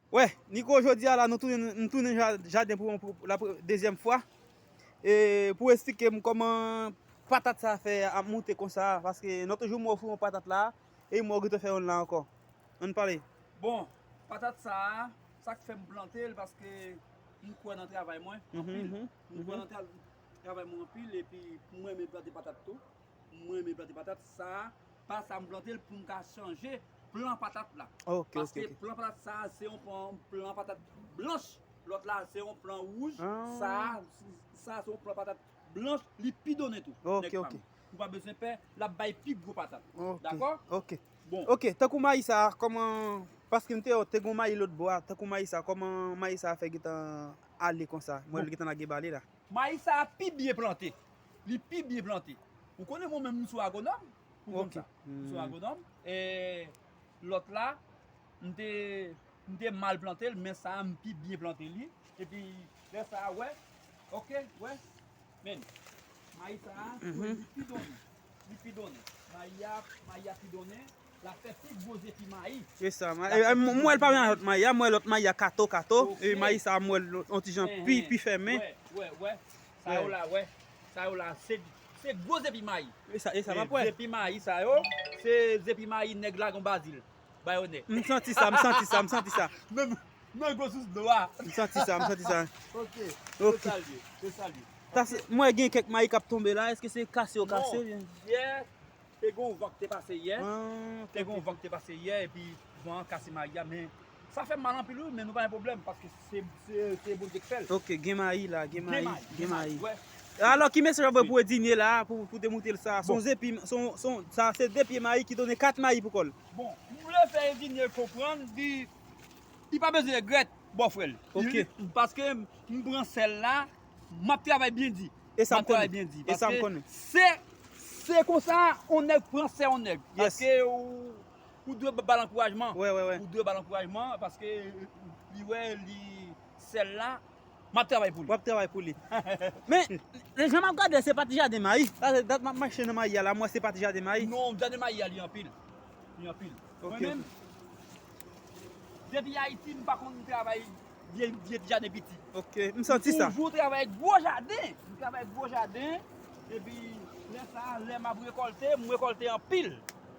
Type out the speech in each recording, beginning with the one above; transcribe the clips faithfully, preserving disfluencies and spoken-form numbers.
Wè, Nico, jodi a la, nou tounen, m tounen ja-, jaden pou, pou la pre-, dezyèm fwa. E pou esplike m kòman patat sa fè ap moute konsa, paske nan toujou m ofri yon patat la, e m wè w gentan fè youn la ankò. Ann pale. Bon, patat sa a, sa k fè m plante l, paske m kwè nan travay mwen, mhm, anpil. Mhm, m kwè, mhm, nan tra-, travay mwen anpil, epi m renmen plante patat tou. M renmen plante patat. Sa, pa sa m plante l pou m ka chanje plan patat la. Ok, ok, ok. Paske plan patat sa, se yon plan, plan patat blanch. Lòt la, se yon plan wouj. Ah. Sa, sa se yon plan patat blanch, li pi donnen tou. Ok, nèg pa m, ok. Ou pa bezwen pè, l ap bay pi gwo patat. Ok, dakò? Ok. Bon. Ok, tankou mayi sa, kòman, paske m te, te gon mayi lòt bò a, tankou mayi sa, kòman mayi sa fè gentan ale konsa? Mwen, bon, l gentan lage bale la. Mayi sa a pi byen plante. Li pi byen plante. Ou konnen mwen menm m sou agwonòm. Ou konn sa. M sou agwonòm. E lòt la, m te, m te mal plante l, men sa a m pi byen plante li. Epi lè sa a, wè. Ok, wè. Men, mayi sa a, mhm, li pi donnen. Li pi donnen. Mayi a, mayi a pi donnen. L ap fè pi gwo zepi mayi. Se sa, ma-, e, e, m, m wè l pa menm ak lòt mayi a, m wè lòt mayi a kato, kato, e mayi sa a m wè l yon ti jan pi, pi fèmen. Wè, wè, wè. Sa yo la, wè. Sa yo la, se, se gwo zepi mayi. E sa, e sa, m ap wè. Zepi mayi sa yo, se zepi mayi nèg Lagon Bazil. Bayonè. M santi sa, m santi sa, m santi sa. Nan, nan gwo sous dlo a. M santi sa, m santi sa. Ok. Ok. Se sa l ye, se sa l ye. M wè gen kèk mayi k ap tonbe la, èske se kase yo kase? Non, yè, te gen yon van k te pase yè. Ah, ok, ok. Te gen yon van k te pase yè, epi van an kase mayi a, men sa fè m mal anpil wi, men nou pa gen pwoblèm, paske se, se, se Bondye k fè l. Ok, gen mayi la, gen mayi, gen mayi. Wè. Alò, ki mesaj w ap voye pou Edinye la, pou, pou te moute l sa? Se yon zepi, se yon, se yon, sa se de pye mayi ki donnen kat mayi pou kò l. Bon, m vle fè Edinye konprann, di, li pa bezwen regrèt bò frè l. Ok. Li, paske m pran sèl la, m ap travay byen di. E sa m konnen. M ap travay byen di. E sa m konnen. Paske se, se konsa, yon nèg pran sè yon nèg. Yes. Paske ou, ou dwe ba l ankourajman. Wè, wè, wè. Ou dwe ba l ankourajman, paske li wè li sèl la, m ap travay pou li. W ap travay pou li. Men, jan m ap gade, se pa ti jaden mayi. Sa se dat m ap mache nan mayi a la, m wè se pa ti jaden mayi. Non, jaden mayi a, li anpil. Li anpil. Ok, ok. Mwen menm, depi Ayiti, m pa konn travay vye, vye ti jaden piti. Ok, m santi sa. M toujou travay gwo jaden. M travay gwo jaden. Epi, lè sa, lè m ap rekòlte, m rekòlte anpil.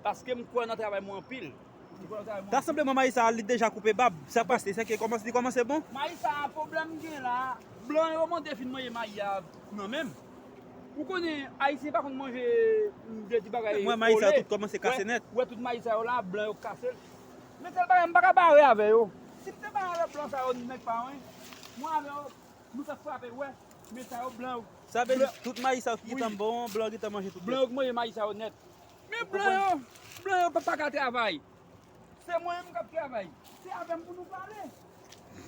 Paske m kwè nan travay mwen anpil. M kwè nan travay mwen anpil. Ta sanble mwen mayi sa a, li deja koupe bab. Sa pase, se ke kòmanse, li kòmanse bon? Mayi sa a, pwoblèm gen la, blan yo mande fin manje mayi a nan men m. Ou konnen, Ayisyen pa konn manje, m vle di bagay kole. Mwen mayi sa a tout kòmanse kase nèt. Wè, wè tout mayi sa yo la, blan yo kase l. Men sèl bagay, m pa ka bare avè yo. Si m te bare avè blan sa yo, nèg pa mwen, mwen avè yo, nou fè frape, wè. Men sa yo, blan yo. Sa vle di, tout mayi sa yo ki gentan bon, blan yo gentan manje tout nèt. Blan yo k manje mayi sa yo nèt. Men blan yo, blan yo pa, pa ka travay. Se mwen menm k ap travay. Se avè m pou nou pale.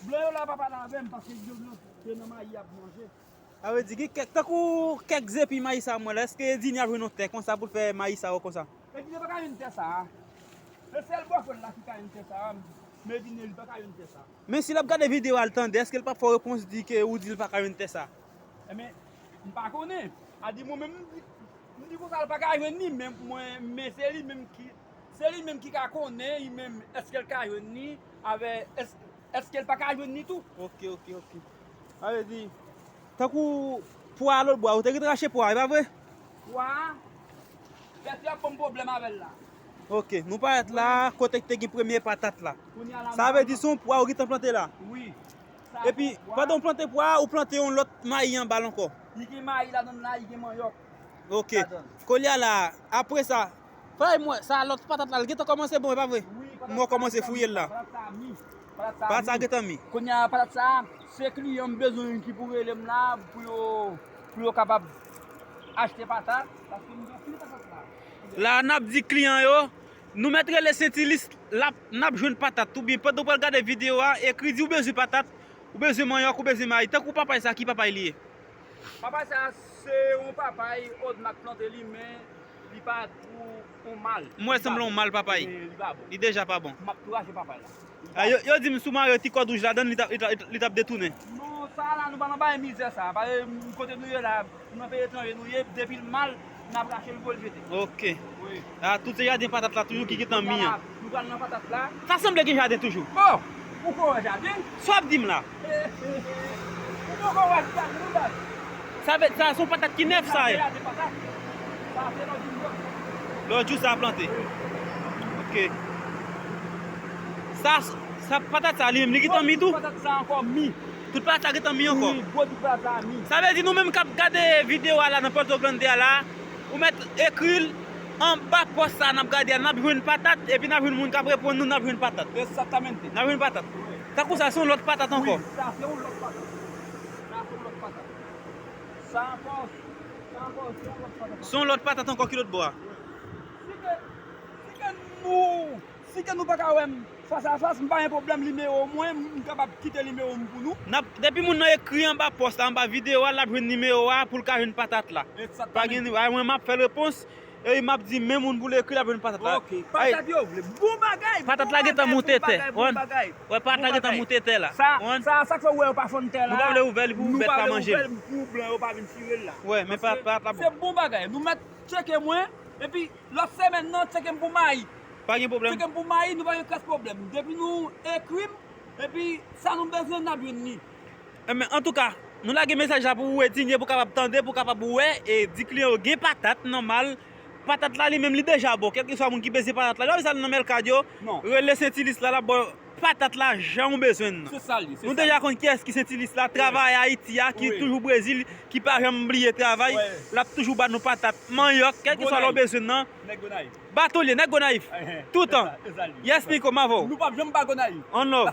Blan yo la pa pale avè m paske yo, yo, yo nan mayi y ap manje. Sa vle di, gen kèk, tankou kèk zepi mayi sa mwen la, èske Edinye ap jwenn yon tè konsa pou l fè mayi sa yo konsa? Edinye pa ka jwenn tè sa a. Se sèl bòfrè l la ki ka jwenn tè sa a, men Edinye li pa ka jwenn tè sa a. Men si l ap gade videyo a, l tande, èske l p ap fè w repons di ke ou di l pa ka jwenn tè sa? Enben, m pa konnen. A di mwen menm, m di, m di konsa l pa ka jwenn li, men mwen, men se li menm ki, se li menm ki ka konnen, li menm, èske l ka jwenn li, avè, èske, èske l pa ka jwenn li tou? Ok, ok, ok. Sa vle di, tankou pwa a lòt bò a, ou te gentan rache pwa a, e pa vre? Pwa a, bèt yo ap ban m pwoblèm avè l la. Ok, nou parèt la, kote ki te gen premye patat la. Sa vle di se yon pwa ou gentan plante la. Wi. Epi, pandan w plante pwa a, ou plante yon lòt mayi anba l ankò. Li gen mayi ladan l la, li gen manyòk. Ok. Ladan l. Kounye a la, apre sa, frè m, wè, sa lòt patat la, l gentan kòmanse bon, e pa vre? Wi, patat sa gentan mi. Mwen kòmanse fouye l la. Patat sa mi. Patat sa mi. Patat sa gentan mi. Kounye a, patat sa, se kliyan m bezwen ki pou rele m la, pou yo, pou yo kapab achte patat, paske m gen anpil patat la. La, n ap di kliyan yo, nou mèt rele Sentilis, l ap, n ap jwenn patat. Oubyen pandan w pral gade videyo a, ekri di ou bezwen patat, ou bezwen manyòk, ou bezwen mayi. Tankou papay sa, ki papay li ye? Papay sa, se yon papay, Odma k plante li, men li parèt kou yon mal. M wè sanble yon mal papay. Li pa bon. Li deja pa bon. M ap tou rache papay la. A, yo, yo di m si w mare yon ti kòd wouj ladan l, li t ap, li t ap, li t ap detounen. Non, sa la, nou pa nan bagay mizè sa. Paske kote nou ye la, nou nan peyi etranje nou ye, depi l mal, n ap rache l voye l jete. Ok. Wi. A, tout se jaden patat la toujou ki gentan mi an. Nou pral nan patat la. Sa sanble gen jaden toujou. Oh! Ou ko wè jaden? Sa w ap di m la? Ou poko wè jaden, ou baz? Sa vle, sa se yon patat ki nèf sa ye. Sa se lòt jou. Lòt jou sa plante. Ok. Sa, sa patat sa li menm, li gentan mi tou? Patat sa ankò mi. Tout patat sa gentan mi ankò? Wi, gwo tout patat sa mi. Sa vle di nou menm k ap gade videyo a la nan Puerto Grande a la, ou mèt ekri l anba pòs sa n ap gade a, n ap jwenn patat, epi n ap jwenn moun k ap reponn nou, n ap jwenn patat. Exactamente. N ap jwenn patat. Tankou sa, se yon lòt patat ankò. Wi, sa se yon lòt patat. Sa se yon lòt patat. Sa ankò, sa ankò, se yon lòt patat. Se yon lòt patat ankò ki lòt bò a. Si ke, si ke nou, si ke nou pa ka wè m fas a fas, m pa gen pwoblèm nimewo mwen, m kapab kite nimewo m pou nou. N ap, depi moun nan ekri anba pòs la, anba videyo a, l ap jwenn nimewo a pou l ka jwenn patat la. Exactamente. Pa gen, ay, mwen m ap fè repons, e m ap di men moun pou l ekri, l ap jwenn patat la. Ok, patat yo vle. Bon bagay, patat la gentan monte tè. Bon bagay, bon bagay. Wè, patat la gentan monte tè la. Sa, sa, sa k fè w wè yo pa fann tè la. Nou pa vle ouvè li pou bèt pa manje l. Nou pa vle ouvè l pou blan yo pa vin chire l la. Wè, men patat la bon. Se bon bagay. Nou mèt tcheke mwen, epi lòt semèn nan, tcheke m pou mayi. Pa gen pwoblèm. Tcheke m pou mayi, nou pa gen kras pwoblèm. Depi nou ekri m, epi sa nou bezwen, n ap jwenn li. Enben, antouka, nou lage mesaj la pou ou, Edinye, pou kapab tande, pou kapab wè, e di kliyan yo gen patat nòmal. Patat la li menm li deja bon, kèlkeswa moun ki bezwen patat la. Yo bezwen al nan Mercado, rele Sentilis la, l ap ba w patat la jan ou bezwen l nan. Se sa l ye, se sa l ye. Nou deja konn kiyès ki Sentilis la, travay Ayiti a, ki toujou Brezil, ki pa janm bliye travay, l ap toujou ba nou patat, manyòk, kèlkeswa lè w bezwen l nan. Nèg Gonayiv. Batolye, nèg Gonayiv. Toutan. Se sa, se sa l ye. Yes, Nico, m avè w. Nou p ap janm pa Gonayiv. On love.